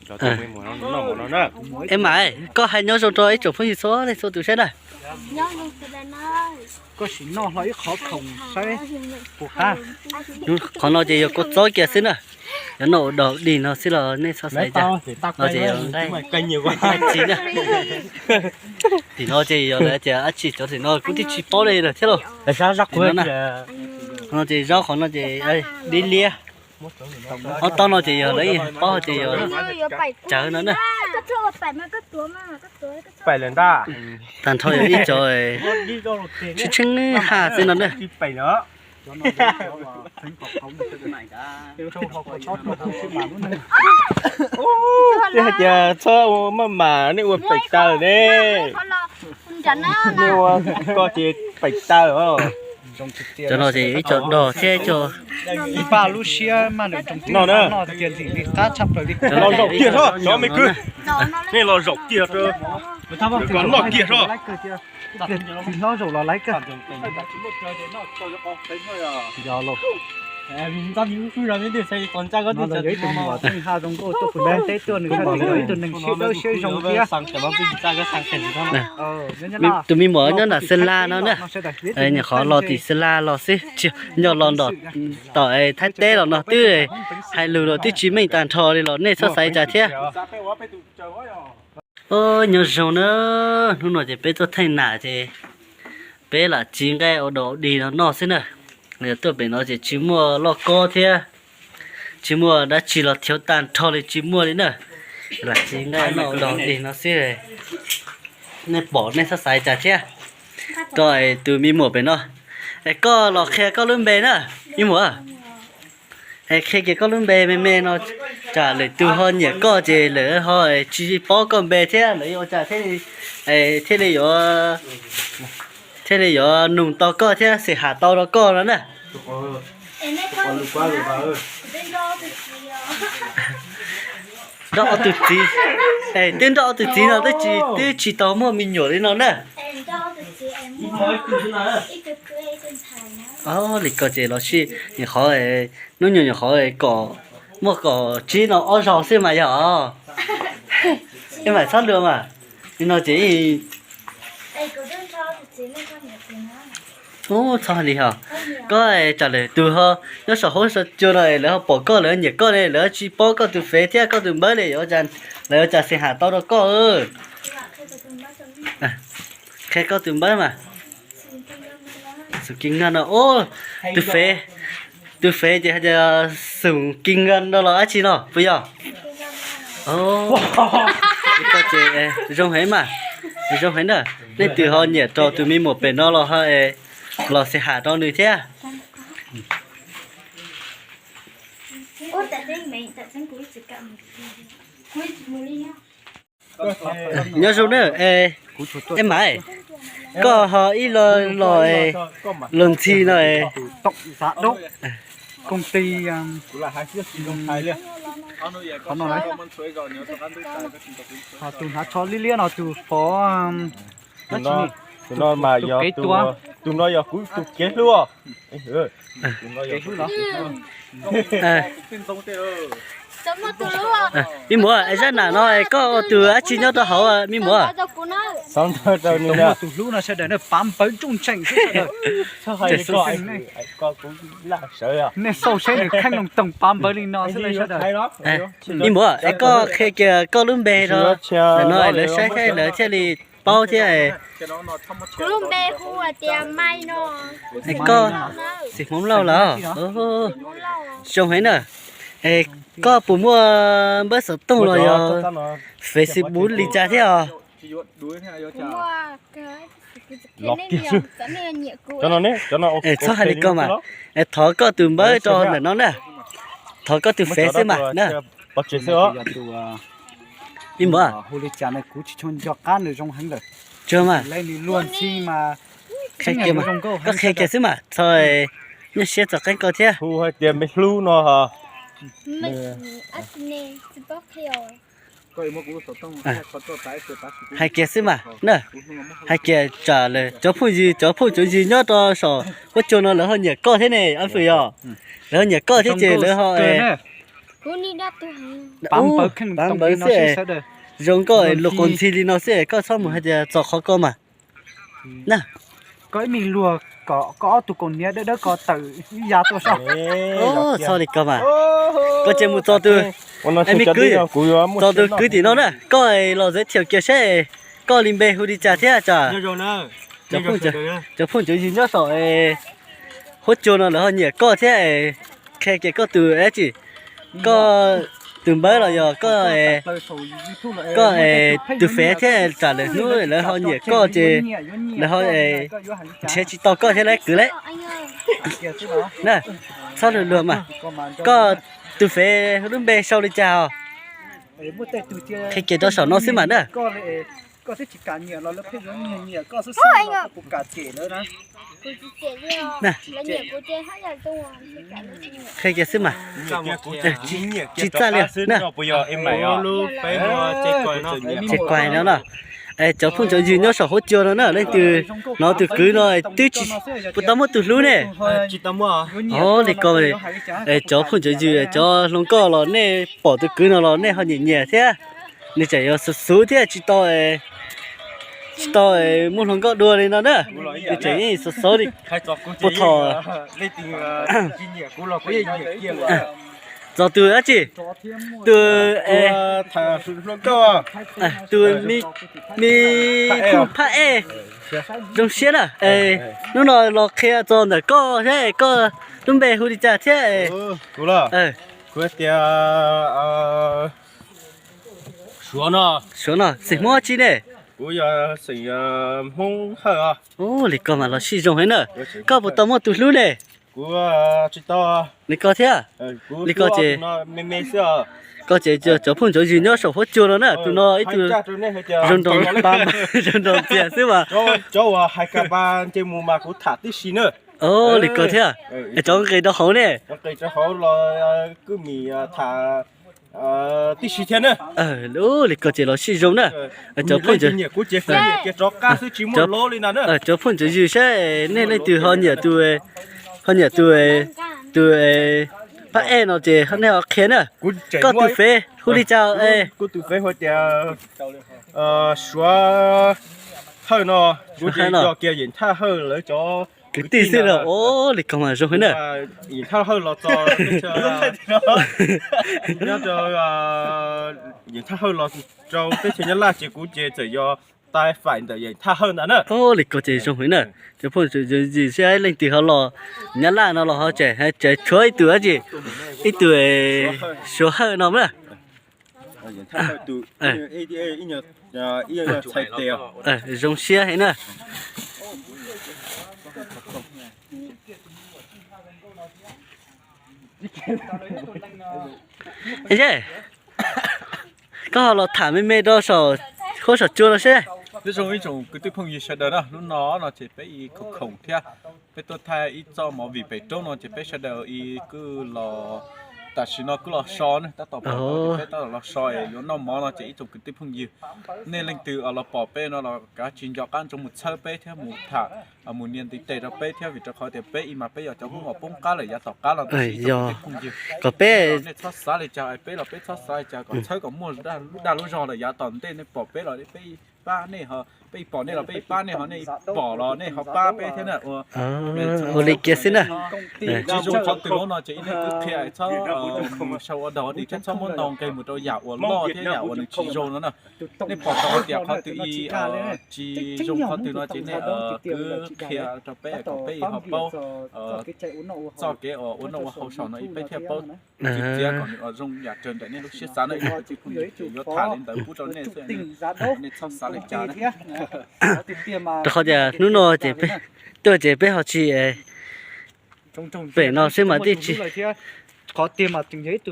Es mas, koj hais nyob zoo rau ib tsoom phooj ywg txhua leej txhua tus saib na. Koj sim noj hlo ib qhov khoom saib puas qab. Qhov no ces yog kua txob kiag xwb na. Yog noj ua dog dig no xwb los nej txhob xav cas. No ces yog nqaij txiv na. Tim no ces yog lawv tias dab tsi cov tim no kuv twb tsis paub li lawm thiab lauj. Qhov no ces zaub, qhov no ces dib liab. Ob tob no ces yog lawv paub ces yog tsawv no na. Tag nrho yog ib co tsheej tsheej ha xwb no na. Tsis hais tias txhob maj mam nej ua pem taws ne. Nej ua koj ces pem taws os. Cov no ces ib co dog thiab ib co. Npaj lub siab maj lwm tsoom tij no na. Noj tiag li, qab tshaj plaws li. Los zaum kiag tso cov me kwv, nej los zaum kiag, kom noj kiag tso. Tsis hlob zaum los laiv kawg. Yog lauj. Tus me nyuam tseem ha zoo nkauj tuaj pem teb tuaj, nws yog ib tug neeg siab dawb siab zoo thiab. Tus me muam nyob nram Xeem Las no na. Nyuam qhuav los tim Xeem Las los xwb, nyob los nram tom Thaib teb los no twb hais lus los twb tsis meej tag nrho li los nej txhob xav cas thiab. Nyob zoo na, hnub no ces peb tuaj theej nam ces peb lam tsiv nqaij ua dog ua dig no noj xwb na. Yog tuaj pem no ces tsis muaj lauj kaub thiab, tsis muaj dab tsi los thiab tag nrho li tsis muaj li na. Lam tsiv nqaij noj ua dog ua dig no xwb. Nej pom nej txhob xav cas thiab. Rau tus me muam pem no, es koj los qhia koj lub npe na, me muam. Es qhia kiag koj lub npe me me no, tsam lwm tus ho nyiam koj ces lawv ho tsis paub koj npe thiab lawv yuav ua cas thiaj li yuav, thiaj li yuav nug tau koj thiab xwm ham tau rau koj no na. Nrog ob tug txiv, es twb nrog ob tug txiv no twb tsis, twb tsis tau muaj me nyuam li no na. Li ko ces los sij nyuam qhuav, hnub nyoog nyuam qhuav kom muaj kaum tsib no ob zaug xwb mas yog. Es mas txhob luag mas, li no ces ub txhob li ho. Koj tsam lwm tus ho nyob saum huab saum cua no es lawv ho pom koj lawv nyiam koj ne, lawv tsis paub koj tus fev thiab koj tus npawb li, lawv ua cas xwm ham tau rau koj. Qhia koj tus npawb mas. Xum Kis Nkag no, tus fev, tus fev ces hais tias Xum Kis Nkag no los dab tsi no puas yog? Li ko ces zoo heev mas, zoo heev na. Leej twg ho nyiam rau tus me muam pem no los ho los xwm ham rau nws thiab. Nyob zoo na, es mas, koj ho ib lo los, los ntxhi no. Tus hnav tsho liab liab no tus pov, tus no mas yog, tus no yog kuv tus kev hlub. Me muam, es zaj nam no es koj ua tus dab tsi nyob rau hauv me muam? Tus hlub no sawv daws pav npawv nrooj tseem xwb sawv daws. Nej xauj seb nws kheej loo toog pav npawv li no xwb sawv daws. Me muam, es koj qhia kiag koj lub npe rau ntawm no lawv saib thiab lawv thiaj li paub thiab. Kuv lub npe hu hais tias Mai no. Koj, Xim Hmoob Lauj los? Zoo heev na. Es koj puas muaj npawb xov tooj los yog Facebook li cas thiab os? Es txhob hais li ko mas, es thov koj tus npawb rau ntawm no na. Thov koj tus fev xwb mas na. Me muam, tsuag mas, koj qhia kiag xwb mas txhob nyuaj siab txog qeeb koj thiab. Hu hais tias me hlub no. Hais kiag xwb mas na, hais kiag tsam lawv cov phooj ywg, cov phooj cov ywg nyob rau saum huab cua no lawv ho nyiam koj thiab ne, Ab Fwm yog. Lawv ho nyiam koj thiab ces lawv ho Pav npawv xwb, zoo nkauj luag quas ntxhi li no xwb koj txhob mus hais tias txog qhov ko mas. Na, koj ib me luag kom koj ob tug kaus hniav dawb dawb ko tawm ib yav tuaj saib. Txhob li ko mas. Koj cia mus txog tus, me kwv, txog tus kwv tim no na, koj los zeb thiaum kiag saib koj li npe hu li cas thiab tsam cov phooj cov ywg nyob saum huab cua no lawv ho nyiam koj thiab, qhia kiag koj tus dab tsi, koj tus npawb los yog koj, koj tus fev thiab tsam lawv hnub lawv ho nyiam koj ces lawv ho nrhiav tsis tau koj thiab lawv kwv lawm. Na, txhob luag luag mas. Koj tus fev lub npe sau li cas os? Qhia kiag rau saum no xwb mas na. Qhia kiag xwb mas. Tsis txaj li na. Ces kuais no na. Cov phooj cov ywg nyob saum huab cua no na, leej twg hnov tus kwv no twb tsis puas tau muaj tus hlub ne. Li ko, cov phooj cov ywg cov hluas nkauj los nej pom tus kwv no los nej ho nyiam nyiam thiab. Nws tseem yuav xub xub thiab tsis tau, tsis tau muaj hluas nkauj dua li no na. Nws tseem yeej xub xub li puag thaum txog tus dab tsi, tus, tus me phooj phaj ej zoo siab na. Hnub no los qhia txog ntawm koj thiab koj lub npe hu li cas thiab? Kuv tias Suav no. Suav no xeem Hmoob tsi ne? Kuv yog xeem Hmoob Hawj. Ua li ko mas los sib zoo heev na. Koj puas tau muaj tus hlub ne? Kuv tsis tau. Li ko thiab. Li ko ces, ko ces cov phooj cov ywg nyob saum huab cua no na, tus no ib tug zoo nraug pa, zoo nraug ntxiag xwb mas. Cov uas hais ka pa nce mus mas kuv tham tib si na. Li ko thiab. Cov nqis rau hauv ne? Nqis rau hauv los kuj mus tham tib si thiab na. Li ko ces los sib zoo na. Cov phooj cov ywg saib nej leej twg ho nyiam tus, ho nyiam tus, tus phaj ej no ces nej ho qhia na. Koj tus fev hu li cas? Kuv tus fev hu tias Suav Hawj no, kuv ces yog kiag Yeem Thaj Hawj lawv cov kwv tij xwb los. Ua li ko mas zoo heev na. Yeem Thaj Hawj los txog, nyob rau Yeem Thaj Hawj los rau teb chaws Nyab Laj ces kuv ces txawm yog tais faim ntawm Yeem Thaj Hawj ntawd na. Ua li ko ces zoo heev na. Cov phooj ywg saib leej twg ho los Nyab Laj no los ho tseem tshuav ib tug dab tsi, ib tug Suav Hawj no na. Zoo siab heev na. Koj ho los tham me me rau saum huab saum cua no seb. Nyob zoo ib tsoom kwv tij phooj ywg sawv daws na, hnub no no ces peb ib khoom khoom thiab, peb tuaj thaij ib txoj movie pem roob no ces peb sawv daws ib kuj los, tam sim no kuj los so ne, tab tom pom tau tias peb tab tom los so es yuav noj mov no ces ib tsoom kwv tij phooj ywg, nej leej twg los pom peb no los kav tsij nco qab ntsoov mus txhawb peb thiab mus tham, mus nias ntiv tes rau peb thiab, vim rau qhov tias peb ib mas peb yog cov Hmoob uas poob qab lawm yav tom qab los, tab sis ib tsoom kwv tij phooj ywg, nej txhob xav li cas, peb los peb txhob xav li cas, kom txhawb kom muaj lub dag lub zog lawm yav tom ntej nej pom peb los peb pab nej ho, peb pom nej los peb pab nej ho, nej pom los nej ho pab peb thiab na. Ua li kiag xwb na. Tsis zoo qhov twg no ces ib nej kuj qhia txhob mus sau ua dog ua dig thiab txhob muab ntau nqe mus rau yam uas loj thiab yam uas nws tsis zoo no na. Nej pom tau tias qhov twg ib tsis zoo qhov twg no ces nej kuj qhia rau peb kom peb ho paub txoj kev uas ua noj ua haus saum no ib peb thiaj paub txiav kom nws zoo yam raws nraim nej lub siab xav na. Ib nej kuj yuav tham li ntawd pub rau nej xwb, nej txhob xav li cas na. Rau qhov tias hnub no ces peb tuaj ces peb ho tsis pem no xwb mas tij tsis, qhov tiag mas tseem yog ib tug